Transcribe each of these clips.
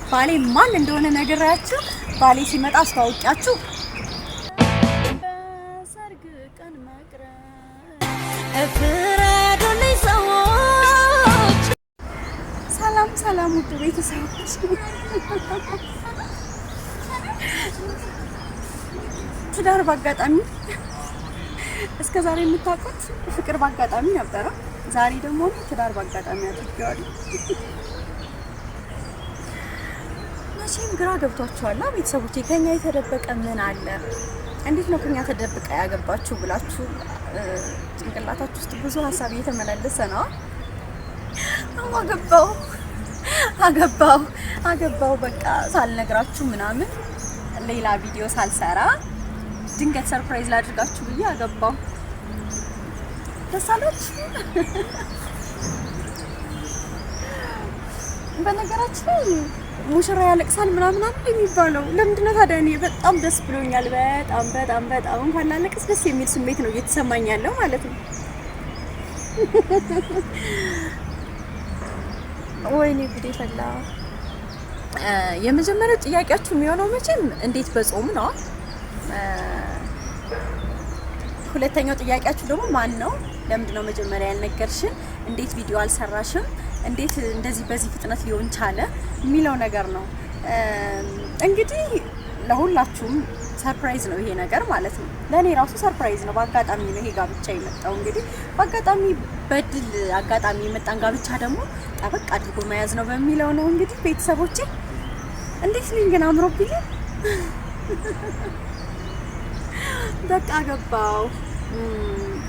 ባሌ ማን እንደሆነ ነግራችሁ ባሌ ሲመጣ አስተዋውቂያችሁ በሰርግ ቀን ፍረዱልኝ ሰዎች። ሰላም ሰላም፣ ውድ ቤተሰቦች፣ ትዳር በአጋጣሚ፣ እስከ ዛሬ የምታውቁት ፍቅር በአጋጣሚ ነበረ። ዛሬ ደግሞ እኔ ትዳር በአጋጣሚ አድርጌዋለሁ። መቼም ግራ ገብቷችኋል ቤተሰቦቼ። ከኛ የተደበቀ ምን አለ? እንዴት ነው ከኛ ተደብቀ ያገባችሁ ብላችሁ ጭንቅላታችሁ ውስጥ ብዙ ሀሳብ እየተመላለሰ ነው። አገባው አገባው አገባው በቃ ሳልነግራችሁ ምናምን፣ ሌላ ቪዲዮ ሳልሰራ ድንገት surprise ላድርጋችሁ ብዬ አገባው። ደስ አላችሁ? በነገራችን ላይ ሙሽራ ያለቅሳል ምናምን አይደል የሚባለው? ለምንድን ነው ታዲያ? እኔ በጣም ደስ ብሎኛል። በጣም በጣም በጣም እንኳን ላለቅስ ደስ የሚል ስሜት ነው እየተሰማኝ ያለው ማለት ነው። ወይኔ ጉዴ ፈላ። የመጀመሪያው ጥያቄያችሁ የሚሆነው መቼም እንዴት በጾም ነው። ሁለተኛው ጥያቄያችሁ ደግሞ ማን ነው? ለምንድን ነው መጀመሪያ ያልነገርሽን? እንዴት ቪዲዮ አልሰራሽም? እንዴት እንደዚህ በዚህ ፍጥነት ሊሆን ቻለ የሚለው ነገር ነው። እንግዲህ ለሁላችሁም surprise ነው ይሄ ነገር ማለት ነው። ለእኔ ራሱ surprise ነው። በአጋጣሚ ነው ይሄ ጋብቻ የመጣው። እንግዲህ በአጋጣሚ በድል አጋጣሚ የመጣን ጋብቻ ደግሞ ጠበቅ አድርጎ መያዝ ነው በሚለው ነው። እንግዲህ ቤተሰቦቼ፣ እንዴት ነኝ ግን? አምሮብኛል። በቃ ገባው።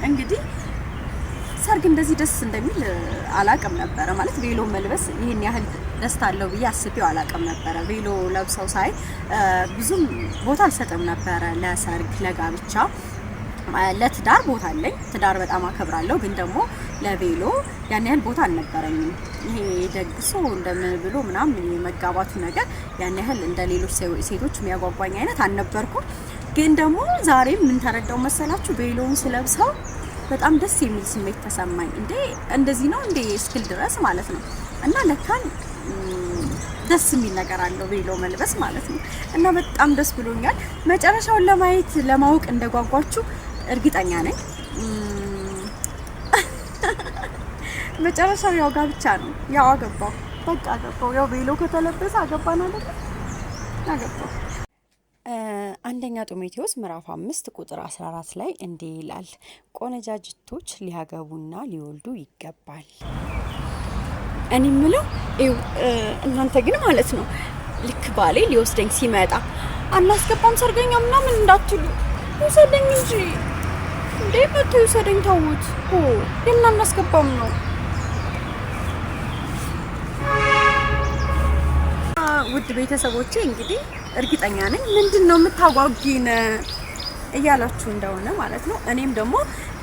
እንግዲህ ሰርግ እንደዚህ ደስ እንደሚል አላቅም ነበረ። ማለት ቬሎ መልበስ ይህን ያህል ደስታ አለው ብዬ አስቤው አላቅም ነበረ። ቬሎ ለብሰው ሳይ ብዙም ቦታ አልሰጥም ነበረ ለሰርግ፣ ለጋብቻ። ለትዳር ቦታ አለኝ። ትዳር በጣም አከብራለሁ። ግን ደግሞ ለቬሎ ያን ያህል ቦታ አልነበረኝም። ይሄ ደግሶ እንደምን ብሎ ምናምን የመጋባቱ ነገር ያን ያህል እንደ ሌሎች ሴቶች የሚያጓጓኝ አይነት አልነበርኩም። ግን ደግሞ ዛሬ ምን ተረዳው መሰላችሁ? ቬሎውን ስለብሰው በጣም ደስ የሚል ስሜት ተሰማኝ። እንዴ እንደዚህ ነው እንዴ እስክል ድረስ ማለት ነው። እና ለካን ደስ የሚል ነገር አለው ቬሎ መልበስ ማለት ነው። እና በጣም ደስ ብሎኛል። መጨረሻውን ለማየት ለማወቅ እንደጓጓችሁ እርግጠኛ ነኝ። መጨረሻው ያው ጋብቻ ነው። ያው አገባው፣ በቃ አገባው። ያው ቬሎ ከተለበሰ አገባን አይደለ? አገባው። አንደኛ ጢሞቴዎስ ምዕራፍ 5 ቁጥር 14 ላይ እንዲህ ይላል፣ ቆነጃጅቶች ሊያገቡና ሊወልዱ ይገባል። እኔ የምለው እናንተ ግን ማለት ነው ልክ ባሌ ሊወስደኝ ሲመጣ አናስገባም ሰርገኛ ምናምን እንዳትሉ፣ ይውሰደኝ እንጂ እንዴ፣ መቶ ይውሰደኝ። ተውት፣ የና አናስገባም ነው። ውድ ቤተሰቦቼ፣ እንግዲህ እርግጠኛ ነኝ ምንድን ነው የምታጓጊን እያላችሁ እንደሆነ ማለት ነው። እኔም ደግሞ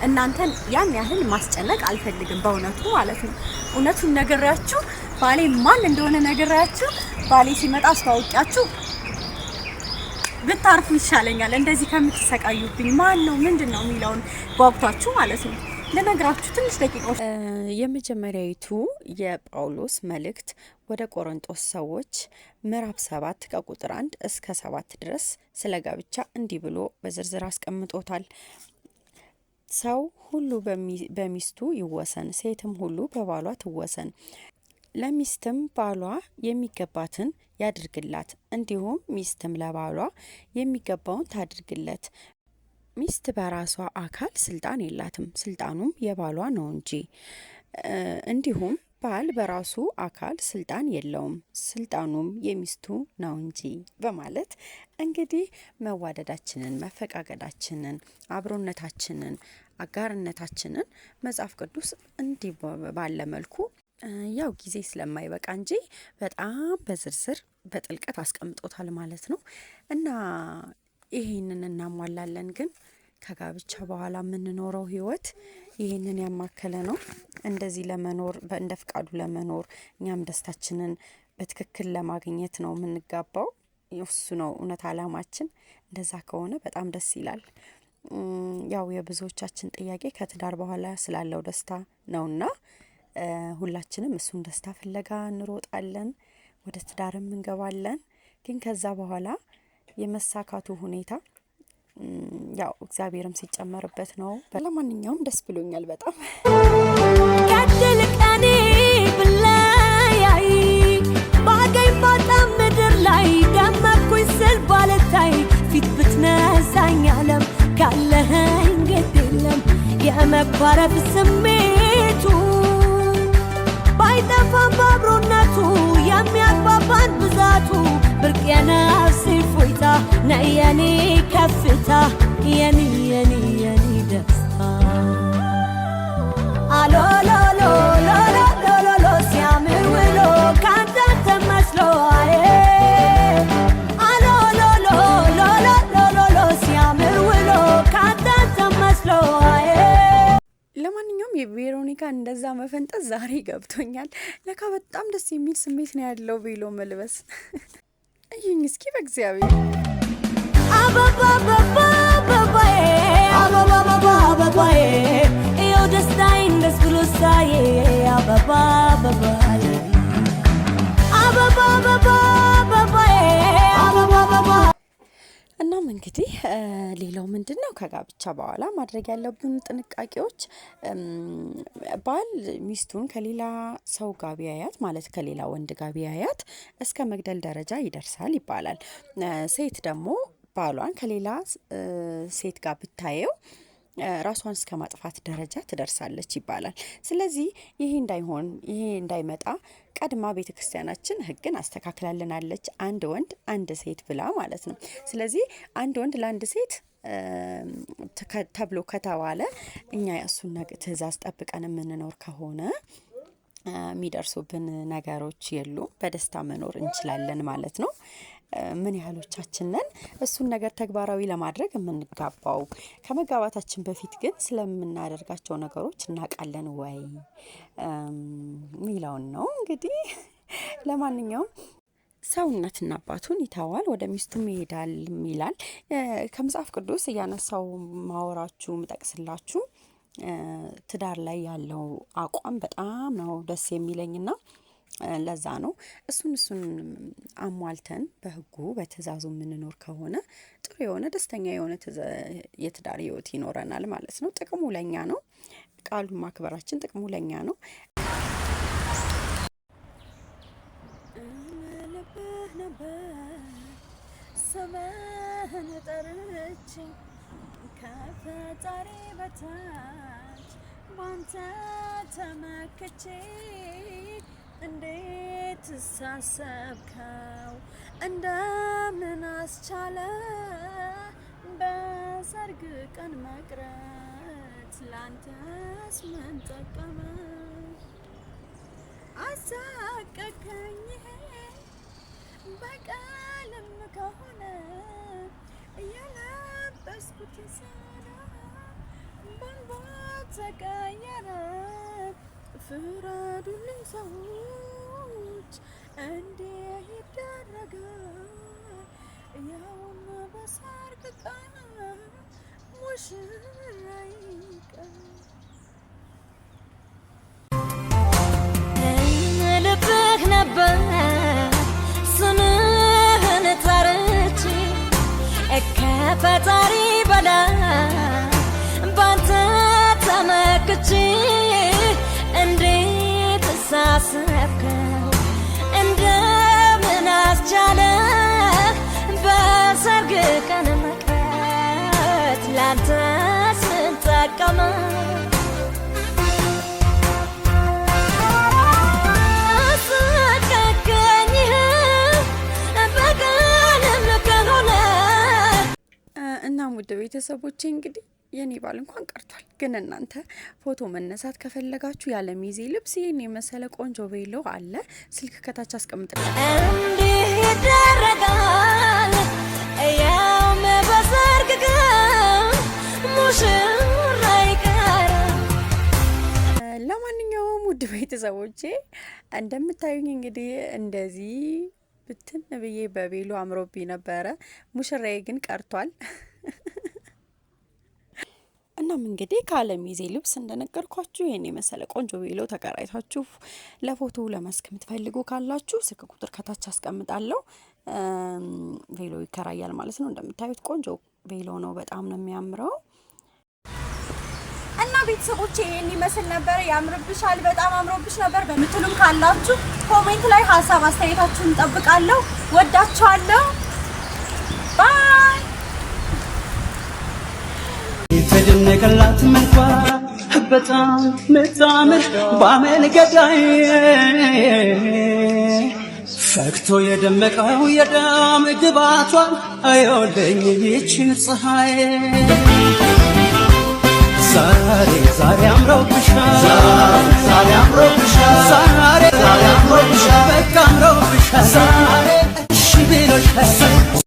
እናንተን ያን ያህል ማስጨነቅ አልፈልግም በእውነቱ ማለት ነው። እውነቱን ነግሬያችሁ፣ ባሌ ማን እንደሆነ ነግሬያችሁ ባሌ ሲመጣ አስተዋውቂያችሁ ብታርፉ ይሻለኛል፣ እንደዚህ ከምትሰቃዩብኝ። ማን ነው፣ ምንድን ነው የሚለውን ጓጉታችሁ ማለት ነው። ልነግራችሁ ትንሽ ደቂቃዎች። የመጀመሪያዊቱ የጳውሎስ መልእክት ወደ ቆሮንጦስ ሰዎች ምዕራፍ 7 ከቁጥር 1 እስከ 7 ድረስ ስለ ጋብቻ እንዲህ ብሎ በዝርዝር አስቀምጦታል። ሰው ሁሉ በሚስቱ ይወሰን፣ ሴትም ሁሉ በባሏ ትወሰን። ለሚስትም ባሏ የሚገባትን ያድርግላት፣ እንዲሁም ሚስትም ለባሏ የሚገባውን ታድርግለት። ሚስት በራሷ አካል ስልጣን የላትም፣ ስልጣኑም የባሏ ነው እንጂ። እንዲሁም ባል በራሱ አካል ስልጣን የለውም፣ ስልጣኑም የሚስቱ ነው እንጂ በማለት እንግዲህ መዋደዳችንን፣ መፈቃቀዳችንን፣ አብሮነታችንን፣ አጋርነታችንን መጽሐፍ ቅዱስ እንዲህ ባለ መልኩ ያው ጊዜ ስለማይበቃ እንጂ በጣም በዝርዝር በጥልቀት አስቀምጦታል ማለት ነው። እና ይሄንን እናሟላለን፣ ግን ከጋብቻ በኋላ የምንኖረው ህይወት ይህንን ያማከለ ነው። እንደዚህ ለመኖር፣ እንደ ፍቃዱ ለመኖር፣ እኛም ደስታችንን በትክክል ለማግኘት ነው የምንጋባው። እሱ ነው እውነት አላማችን። እንደዛ ከሆነ በጣም ደስ ይላል። ያው የብዙዎቻችን ጥያቄ ከትዳር በኋላ ስላለው ደስታ ነውና ሁላችንም እሱን ደስታ ፍለጋ እንሮጣለን። ወደ ትዳርም እንገባለን። ግን ከዛ በኋላ የመሳካቱ ሁኔታ ያው እግዚአብሔርም ሲጨመርበት ነው። ለማንኛውም ደስ ብሎኛል በጣም። ከድል ቀኔ ብለያይ ባገኝ ባጣም ምድር ላይ ደመኩኝ ስል ባልታይ ፊት ብትነሳኝ ዓለም ካለኸኝ ግድ የለም የመኳረፍ ስሜቱ ባይጠፋም ባብሮነቱ የሚያግባባን ብዛቱ ብርቅ የነፍስ እፎይታ ነይ የኔ ከፍታ የኔ የኔ የኔ ደስታ አሎሎሎሎሎሎሎ ሲያምር ውሎ ካንተ ተመስሎ አዬ አሎሎሎሎሎሎሎ ሲያምር ውሎ ካንተ ተመስሎ አዬ። ለማንኛውም የቬሮኒካ እንደዛ መፈንጠዝ ዛሬ ገብቶኛል። ለካ በጣም ደስ የሚል ስሜት ነው ያለው ቬሎ መልበስ። እዩኝ እስኪ በእግዚአብሔር። አበባ አበባ አበባዬ አበባ አበባ አበባዬ ይኸው ደስታዬን ደስ ብሎ ሳዬ አበባ አበባዬ አበባ አበባ አበባዬ አበባ አበባ። እናም እንግዲህ ሌላው ምንድን ነው ከጋብቻ በኋላ ማድረግ ያለብን ጥንቃቄዎች፣ ባል ሚስቱን ከሌላ ሰው ጋር ቢያያት፣ ማለት ከሌላ ወንድ ጋር ቢያያት እስከ መግደል ደረጃ ይደርሳል ይባላል። ሴት ደግሞ ባሏን ከሌላ ሴት ጋር ብታየው ራሷን እስከ ማጥፋት ደረጃ ትደርሳለች ይባላል። ስለዚህ ይሄ እንዳይሆን፣ ይሄ እንዳይመጣ ቀድማ ቤተ ክርስቲያናችን ሕግን አስተካክላልናለች። አንድ ወንድ አንድ ሴት ብላ ማለት ነው። ስለዚህ አንድ ወንድ ለአንድ ሴት ተብሎ ከተባለ እኛ የእሱን ትእዛዝ ጠብቀን የምንኖር ከሆነ የሚደርሱብን ነገሮች የሉም። በደስታ መኖር እንችላለን ማለት ነው። ምን ያህሎቻችን ነን እሱን ነገር ተግባራዊ ለማድረግ የምንጋባው? ከመጋባታችን በፊት ግን ስለምናደርጋቸው ነገሮች እናውቃለን ወይ ሚለውን ነው እንግዲህ። ለማንኛውም ሰው እናትና አባቱን ይተዋል፣ ወደ ሚስቱም ይሄዳል ይላል። ከመጽሐፍ ቅዱስ እያነሳው ማወራችሁ ምጠቅስላችሁ ትዳር ላይ ያለው አቋም በጣም ነው ደስ የሚለኝና ለዛ ነው እሱን አሟልተን በህጉ በትእዛዙ የምንኖር ከሆነ ጥሩ የሆነ ደስተኛ የሆነ የትዳር ህይወት ይኖረናል ማለት ነው። ጥቅሙ ለኛ ነው። ቃሉን ማክበራችን ጥቅሙ ለኛ ነው። ልብህ ነበር ስምህን ጠርቼ ከፈጣሪ በታች ባንተ ተመክቼ እንዴት ሳሰብከው እንደምን አስቻለ በሰርግ ቀን መቅረት ላንተስ ምን ጠቀመ? አሳቀከኝ በቃልም ከሆነ እየለበስኩት ሳላ በእንባ ተቀየረ። ፍረዱልኝ ሰዎች እንዲህ ይደረጋል? ያውም በሰርግ ቀን ሙሽራ ይቀር። ልብህ ነበር ስምህን ጠርቼ ከፈጣሪ በላይ ባንተ ተመክቼ እንዴት ሳሰብከው እንደምን አስቻለህ በሰርግ ቀን መቅረት ላንተስ ምን ጠቀመ? አሳቀቀኝ በቀንም ከሆነ። እናም ውድ ቤተሰቦቼ እንግዲህ የኔ ባል እንኳን ቀርቷል፣ ግን እናንተ ፎቶ መነሳት ከፈለጋችሁ ያለ ሚዜ ልብስ ይህን የመሰለ ቆንጆ ቬሎ አለ። ስልክ ከታች አስቀምጥላችሁ። እንዲህ ይደረጋል ያውም በሰርግ ቀን ሙሽራ ይቀራል። ለማንኛውም ውድ ቤተሰቦቼ እንደምታዩኝ እንግዲህ እንደዚህ ብትን ብዬ በቬሎ አምሮብኝ ነበረ። ሙሽራዬ ግን ቀርቷል። እናም እንግዲህ ከአለሚዜ ልብስ እንደነገርኳችሁ ይሄን የመሰለ ቆንጆ ቬሎ ተከራይታችሁ ለፎቶ ለመስክ የምትፈልጉ ካላችሁ ስልክ ቁጥር ከታች አስቀምጣለሁ። ቬሎ ይከራያል ማለት ነው። እንደምታዩት ቆንጆ ቬሎ ነው። በጣም ነው የሚያምረው። እና ቤተሰቦቼ ይሄን ይመስል ነበር። ያምርብሻል፣ በጣም አምሮብሽ ነበር በምትሉም ካላችሁ comment ላይ ሀሳብ አስተያየታችሁን እንጠብቃለሁ። ወዳችኋለሁ። Bye። የተደነቀላት መልኳ በጣም ምታምር ባመል ገዳይ ፈክቶ የደመቀው የደም ግባቷ አየውልኝ ይችን ፀሐይ ዛሬ ዛሬ አምሮብሻል፣ ዛሬ አምሮብሻል፣ ዛሬ ዛሬ አምሮብሻል፣ በቃ አምሮብሻል፣ ዛሬ እሺ ብሎሻል።